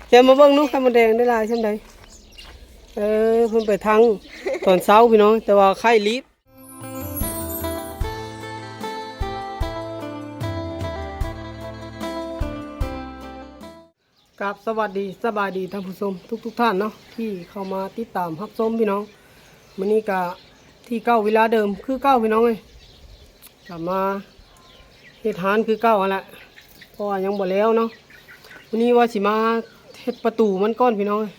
ແກະມາເບິ່ງດູ ໄຂ່ມົດແດງໄດ້ຫຼາຍສ່ຳໃດ. ເອີ ເພິ່ນໄປທັງຕອນເຊົ້າພີ່ນ້ອງ ແຕ່ວ່າໄຂ່ລີບ. ກາບສະຫວັດດີ ສະບາຍດີທ່ານຜູ້ຊົມທຸກໆທ່ານເນາະ ທີ່ເຂົ້າມາຕິດຕາມຮັບຊົມພີ່ນ້ອງ. ມື້ນີ້ກະທີ່ເກົ່າເວລາເດີມຄືເກົ່າພີ່ນ້ອງເອີຍ ກັບມາເຮັດຮ້ານຄືເກົ່າຫັ້ນແຫຼະ ເພາະວ່າຍັງບໍ່ແລ້ວເນາະ. ມື້ນີ້ວ່າຊິມາເຮັດປະຕູມັນກ່ອນພີ່ນ້ອງເອີຍ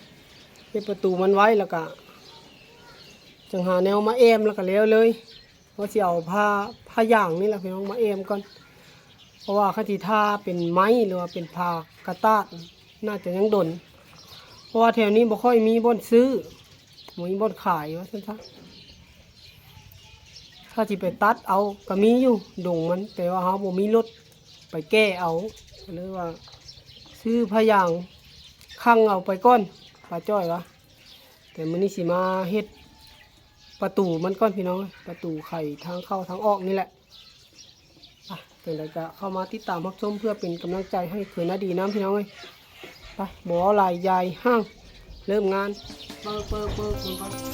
ເຮັດປະຕູມັນໄວ້ ແລ້ວກະຈັ່ງຫາແນວມາແອ້ມ ແລ້ວກະແລ້ວເລີຍ. ວ່າຊິເອົາຜ້າ ຜ້າຢາງນີ້ແຫຼະພີ່ນ້ອງ ມາແອ້ມກ່ອນ ເພາະວ່າຄັນຊິຖ້າເປັນໄມ້ ຫຼືວ່າເປັນຜ້າກະຕາດ ໜ້າຈະຍັງດົນ ເພາະວ່າແຖວນີ້ບໍ່ຄ່ອຍມີບ່ອນຊື້ ບໍ່ມີບ່ອນຂາຍວ່າຊັ້ນຊະ. ຖ້າຊິໄປຕັດເອົາກະມີຢູ່ດົງມັນ ແຕ່ວ່າເຮົາບໍ່ມີລົດໄປແກ່ເອົາ ກະເລີຍວ່າຊື້ຜ້າຢາງຂັງເອົາໄປກ່ອນ ປ້າຈ້ອຍວ່າ. ແຕ່ມື້ນີ້ຊິມາເຮັດ ປະຕູມັນກ່ອນພີ່ນ້ອງເອີຍ ປະຕູໄຂທາງເຂົ້າທາງອອກນີ້ແຫຼະ. ອ່ະ ຈັ່ງໃດກະເຂົ້າມາຕິດຕາມຮັບຊົມ ເພື່ອເປັນກຳລັງໃຈໃຫ້ເຂີນນາດີນຳພີ່ນ້ອງເອີຍ. ໄປ ບໍ່ເວົ້າຫຼາຍ ຢາຍຫ້າງ ເລີ່ມງານ. ເປີ ເປີ ເປີ ເປີ ເປີ.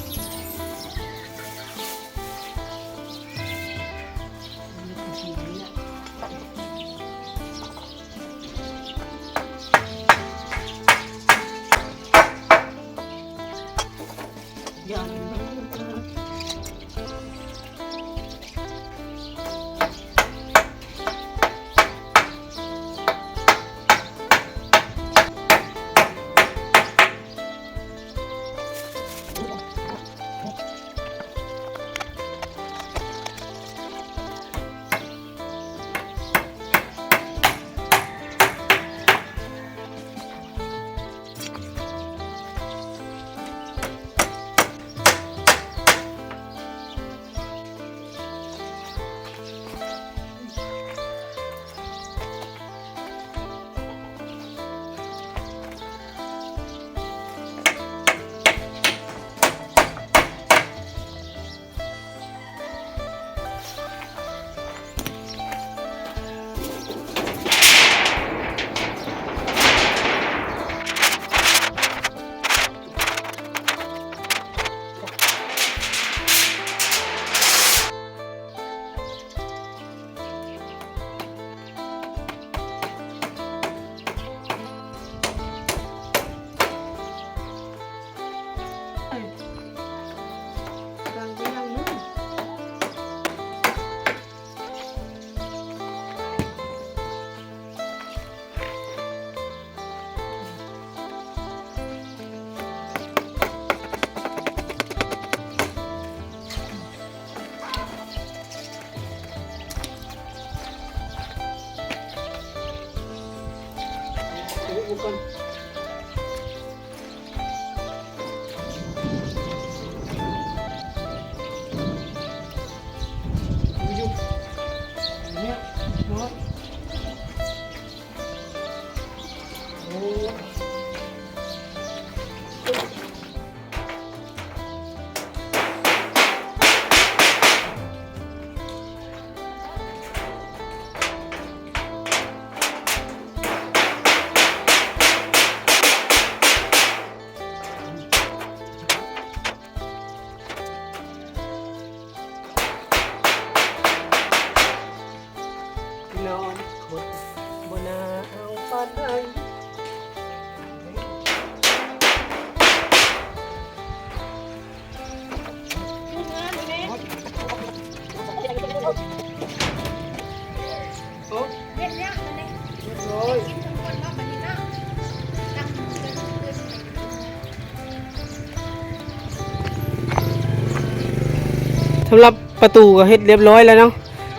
ສຳລັບປະຕູກໍເຮັດລຽບຮ້ອຍແລ້ວເນາະ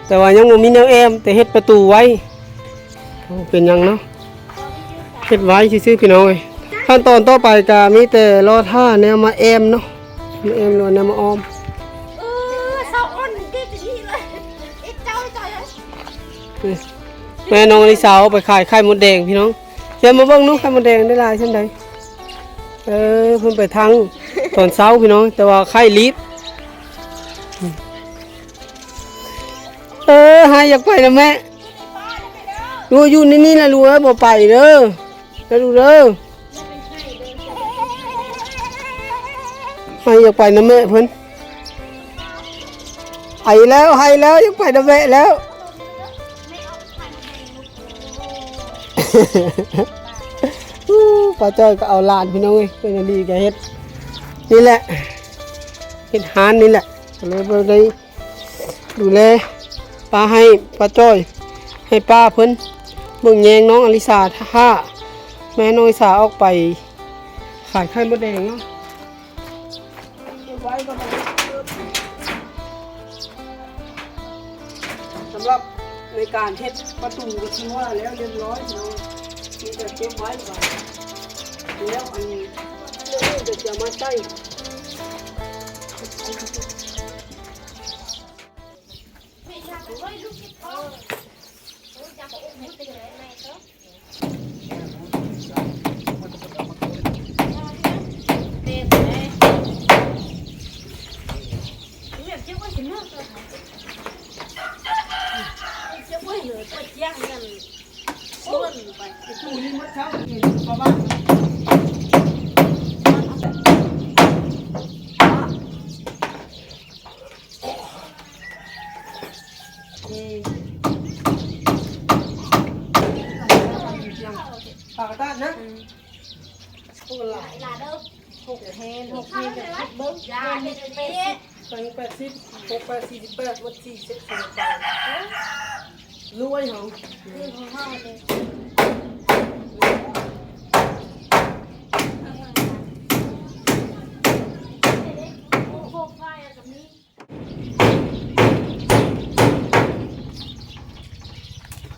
ແຕ່ວ່າຍັງບໍ່ມີແນວແອ້ມ ແຕ່ເຮັດປະຕູໄວ້ ບໍ່ເປັນຫຍັງເນາະ ເຮັດໄວ້ຊື່ໆ ພີ່ນ້ອງເອີຍ. ຂັ້ນຕອນຕໍ່ໄປກໍມີແຕ່ລໍຖ້າແນວມາແອ້ມເນາະ ມາແອ້ມ ຫຼືວ່າແນວມາອ້ອມ. ເອີ ສາວອ່ອນຕິດທີ່ເລີຍ ເອັດເຈົ້າໃຫ້ຈອຍເອີຍ. ນີ້ ແມ່ນ້ອງອະລິສາໄປຂາຍໄຂ່ມົດແດງພີ່ນ້ອງ. ແກະມາເບິ່ງດູ ໄຂ່ມົດແດງໄດ້ຫຼາຍສ່ຳໃດ. ເອີ ເພິ່ນໄປທັງຕອນເຊົ້າພີ່ນ້ອງ ແຕ່ວ່າໄຂ່ລີບ. ເອີ ໃຫ້ຢາກໄປນຳແມ່. ລູກຢູ່ໃນນີ້ລະລູກເອີຍ ບໍ່ໄປເດີ ລະລູກເດີ. ໃຫ້ ຢາກໄປນຳແມ່ເພິ່ນ. ໄປແລ້ວ ໄຫ້ແລ້ວ ຢາກໄປນຳແມ່ແລ້ວ. ປ້າຈ້ອຍກໍເອົາຫຼານພີ່ນ້ອງເອີຍ ເປັນອັນດີກໍເຮັດນີ້ແຫຼະ ເຮັດຮ້ານນີ້ແຫຼະ ກໍເລີຍບໍ່ໄດ້ ດູແລປ້າ ໃຫ້ປ້າຈ້ອຍ ໃຫ້ປ້າເພິ່ນເບິ່ງແຍງນ້ອງອາລິສາ ຖ້າແມ່ນ້ອງອາລິສາອອກໄປຂາຍໄຂ່ມົດແດງເນາະ. ສຳລັບໃນການເຮັດປະຕູກໍຖືວ່າແລ້ວລຽບຮ້ອຍເນາະ ມີແຕ່ເກັບໄວ້ບາດ ແລ້ວອັນນີ້ກໍຈະມາໃສ່. ປາກກະຕານນະ ອືມ ໂອ້ ຫຼາຍ ຫຼາຍເດີ ຫົກແຜ່ນ ຫົກແຜ່ນ ແປດສິບ ເບິ່ງ ຢ່າເຮັດແບບນີ້ ເບິ່ງ ແປດສິບ ຫົກ ແປດ ສີ່ສິບແປດ ໝົດສີ່ສິບ ສອງ ລວຍເຮົາ ຄືຂອງເຮົາເດ້ ໂຄກໄຟກໍມີ.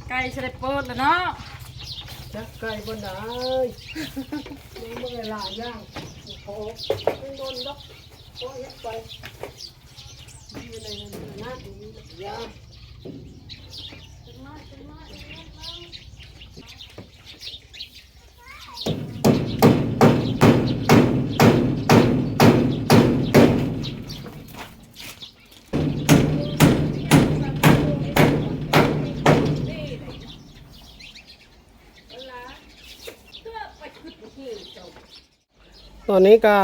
ໄກ່ຊິໄດ້ເປີດແລ້ວເນາະ ຈັກໄກ່ບໍ່ໄດ້ ຍັງບໍ່ໄດ້ຫຼາຍຢ່າງ ບໍ່ພໍ ມັນດົນດອກ ພໍເຮັດໄປ ຢູ່ໃນນັ້ນ ຢູ່ໃນນັ້ນ ຢ່າ ຕອນນີ້ກະ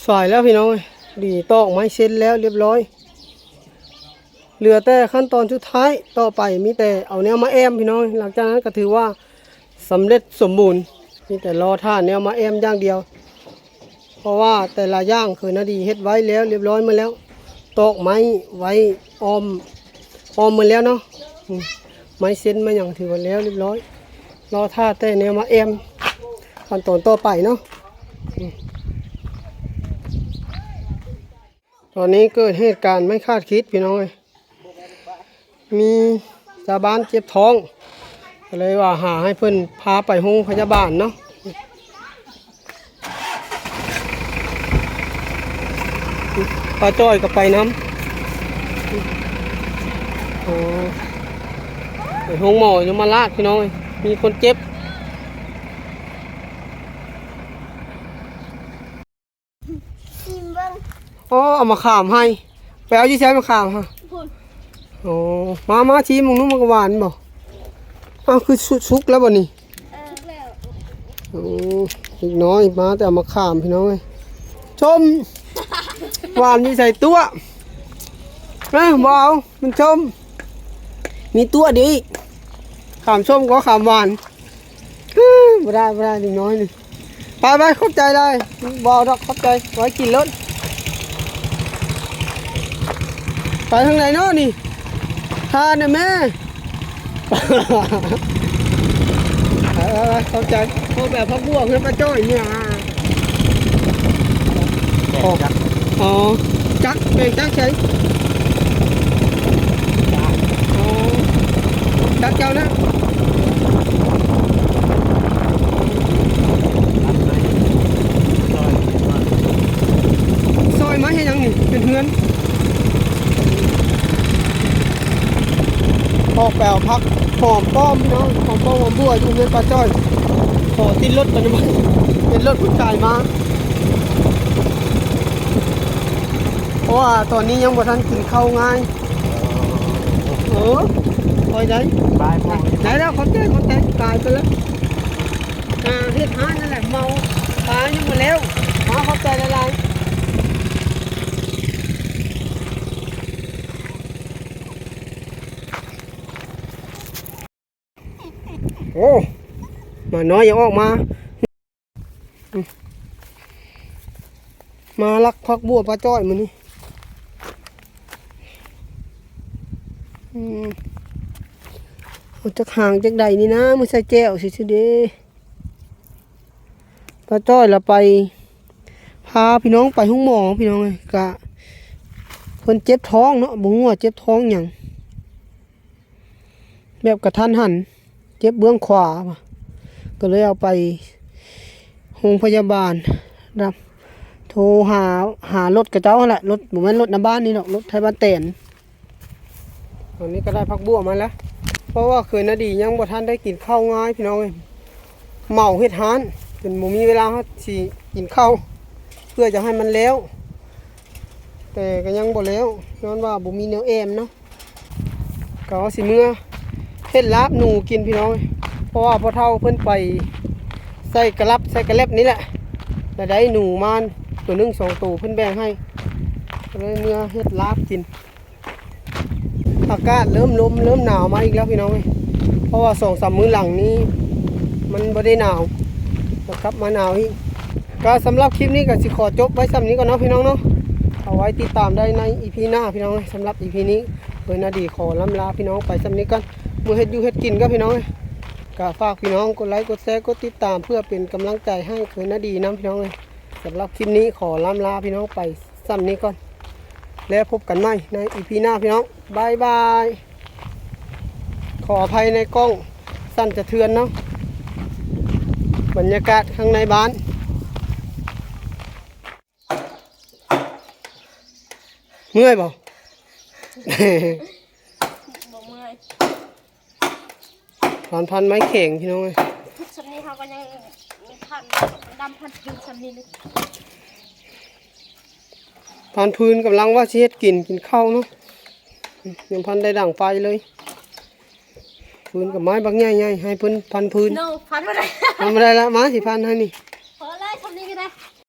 ສາຍແລ້ວພີ່ນ້ອງເອີຍ ດີຕອກໄມ້ເຊັນແລ້ວລຽບຮ້ອຍ ເຫຼືອແຕ່ຂັ້ນຕອນສຸດທ້າຍ ຕໍ່ໄປມີແຕ່ເອົາແນວມາແອ້ມພີ່ນ້ອງເອີຍ ຫຼັງຈາກນັ້ນກະຖືວ່າ ສຳເລັດສົມບູນ ມີແຕ່ລໍຖ້າແນວມາແອ້ມຢ່າງດຽວ ເພາະວ່າແຕ່ລະຢ່າງຄືນາດີເຮັດໄວ້ແລ້ວລຽບຮ້ອຍໝົດແລ້ວ ຕອກໄມ້ໄວ້ອ້ອມ ອ້ອມໝົດແລ້ວເນາະ ອືມ ໄມ້ເຊັນໄມ້ຫຍັງຖືວ່າແລ້ວລຽບຮ້ອຍ ລໍຖ້າແຕ່ແນວມາແອ້ມ ຂັ້ນຕອນຕໍ່ໄປເນາະ ອືມ. ຕອນນີ້ເກີດເຫດການໄມ່ຄາດຄິດພີ່ນ້ອງເອີຍ ມີຊາວບ້ານເຈັບທ້ອງ ກໍເລີຍວ່າຫາໃຫ້ເພິ່ນພາໄປໂຮງພະຍາບານເນາະ ປ້າຈ້ອຍກໍໄປນຳ ໂອ້ ໄປໂຮງໝໍຍົມມະລາດພີ່ນ້ອງເອີຍ ມີຄົນເຈັບ. ຊີມເບິ່ງ ໂອ້ ເອົາມະຂາມໃຫ້ ໄປເອົາຢູ່ໃສມະຂາມຫັ້ນ? ພຸ້ນ ໂອ້ ມາ ມາຊີມເບິ່ງດູ ມັນກະຫວານບໍ່? ອ້າວ ຄືສຸກແລ້ວບໍ່ນີ້? ເອີ ສຸກແລ້ວ ໂອ້ ເດັກນ້ອຍມາແຕ່ເອົາມະຂາມພີ່ນ້ອງເອີຍ ຊົມ ຫວານຢູ່ໃສຕົວະ? ເອີ ບໍ່ເອົາ ມັນຊົມ ມີຕົວະເດ ຂາມຊົມກໍຂາມຫວານ. ບໍ່ໄດ້ ບໍ່ໄດ້ ເດັກນ້ອຍນີ້ ໄປ ໄປ ຂອບໃຈຫຼາຍ ບໍ່ເອົາດອກ ຂອບໃຈ ໄວ້ກິນໂລດ ໄປທາງໃດເນາະນີ້ ທ່ານນະແມ່ ໄປ ໄປ ໄປ ຂອບໃຈ ໂອ້ ແບບຜັກບົວເພື່ອປ້າຈ້ອຍນີ້ນະ ອໍ ຈັກ ອໍ ຈັກ ແມ່ນຈັກໃສ? ອໍ ຈັກເຈົ້ານະ ຊອຍໄມ້ເຮັດຫຍັງນີ້? ເປັນເຮືອນ ອອກໄປເອົາຜັກຫອມປ້ອມພີ່ນ້ອງ ຫອມປ້ອມຫອມບົວຢູ່ເຮືອນປ້າຈ້ອຍ ຂໍຕິດລົດໄປນຳ ເຫັນລົດຜູ້ຊາຍມາ ເພາະວ່າຕອນນີ້ຍັງບໍ່ທັນກິນເຂົ້າງ່າຍ ເອີ ປ່ອຍໄດ້ ບາຍ ໄດ້ແລ້ວ ຂອບໃຈ ຂອບໃຈ ກາຍໄປແລ້ວ ອ່າ ເຮັດຮ້ານນັ້ນແຫຼະ ເມົາ ປາຍັງບໍ່ແລ້ວ ເອົາ ຂອບໃຈຫຼາຍໆ. ໂອ້ ໝານ້ອຍຢ່າອອກມາ ມາລັກຜັກບົວປ້າຈ້ອຍມື້ນີ້ ອືມ ເອົາຈັກຫາງຈັກໃດນີ້ນະ ມາໃສ່ແຈ່ວຊື່ໆເດ້. ປ້າຈ້ອຍລະໄປ ພາພີ່ນ້ອງໄປໂຮງໝໍ ພີ່ນ້ອງເອີຍ ກະເພິ່ນເຈັບທ້ອງເນາະ ບໍ່ຮູ້ວ່າເຈັບທ້ອງຫຍັງ ແບບກະທັນຫັນ ເຈັບເບື້ອງຂວາ ກໍເລີຍເອົາໄປໂຮງພະຍາບານ ໂທຫາ ຫາລົດເຂົາເຈົ້າຫັ້ນແຫຼະ ລົດ ບໍ່ແມ່ນລົດນຳບ້ານນີ້ດອກ ລົດໄທບ້ານແຕນ. ຕອນນີ້ກໍໄດ້ຜັກບົວມາແລ້ວ ເພາະວ່າເຂີຍນາດີຍັງບໍ່ທັນໄດ້ກິນເຂົ້າງ່າຍພີ່ນ້ອງເອີຍ ເມົາເຮັດຮ້ານ ຈົນບໍ່ມີເວລາຮອດຊິກິນເຂົ້າ ເພື່ອຈະໃຫ້ມັນແລ້ວ ແຕ່ກໍຍັງບໍ່ແລ້ວ ຍ້ອນວ່າບໍ່ມີແນວແອ້ມເນາະ ກໍວ່າຊິເມືອເຮັດລາບໜູກິນພີ່ນ້ອງເອີຍ ເພາະວ່າພໍ່ເຖົ້າເພິ່ນໄປໃສ່ກະລັບໃສ່ກະແລັບນີ້ແຫຼະ ລະໄດ້ໜູມາໂຕໜຶ່ງສອງໂຕ ເພິ່ນແບ່ງໃຫ້ ກໍເລີຍເມືອເຮັດລາບກິນ. ອາກາດເລີ່ມລົມເລີ່ມໜາວມາອີກແລ້ວພີ່ນ້ອງເອີຍ ເພາະວ່າສອງສາມມື້ຫຼັງນີ້ມັນບໍ່ໄດ້ໜາວ ກໍກັບມາໜາວອີກ. ກໍສຳລັບຄລິບນີ້ກໍຊິຂໍຈົບໄວ້ສ່ຳນີ້ກ່ອນເນາະພີ່ນ້ອງເນາະ ເອົາໄວ້ຕິດຕາມໄດ້ໃນອີພີໜ້າພີ່ນ້ອງເອີຍ. ສຳລັບອີພີນີ້ ເຂີຍນາດີຂໍລ່ຳລາພີ່ນ້ອງໄປສ່ຳນີ້ກ່ອນ ເມືອເຮັດຢູ່ເຮັດກິນກ່ອນພີ່ນ້ອງເອີຍ. ກໍຝາກພີ່ນ້ອງກົດໄລກົດແຊກົດຕິດຕາມ ເພື່ອເປັນກຳລັງໃຈໃຫ້ເຂີຍນາດີນຳພີ່ນ້ອງເອີຍ. ສຳລັບຄລິບນີ້ຂໍລ່ຳລາພີ່ນ້ອງໄປສ່ຳນີ້ກ່ອນ ແລ້ວພົບກັນໃໝ່ໃນອີພີໜ້າພີ່ນ້ອງ ບາຍບາຍ. ຂໍອະໄພໃນກ້ອງສັ່ນສະເທືອນເນາະ ບັນຍາກາດຂ້າງໃນບ້ານ. ເມື່ອຍບໍ່? ບໍ່ເມື່ອຍ. ພັນ ພັນໄມ້ແຂງພີ່ນ້ອງເອີຍ ທຸກຊຳນີ້ເຮົາກໍຍັງພັນດຳ ພັນພື້ນຊຳນີ້ເລີຍ. ພັນພື້ນກຳລັງວ່າຊິເຮັດກິນ ກິນເຂົ້າເນາະ ຍັງພັນໄດ້ດັງໄຟເລີຍ. ພື້ນກັບໄມ້ບັກໃຫຍ່ໆ ໃຫ້ເພິ່ນພັນພື້ນ ໂນ ພັນບໍ່ໄດ້ ພັນບໍ່ໄດ້ລະ ມາຊິພັນໃຫ້ນີ້.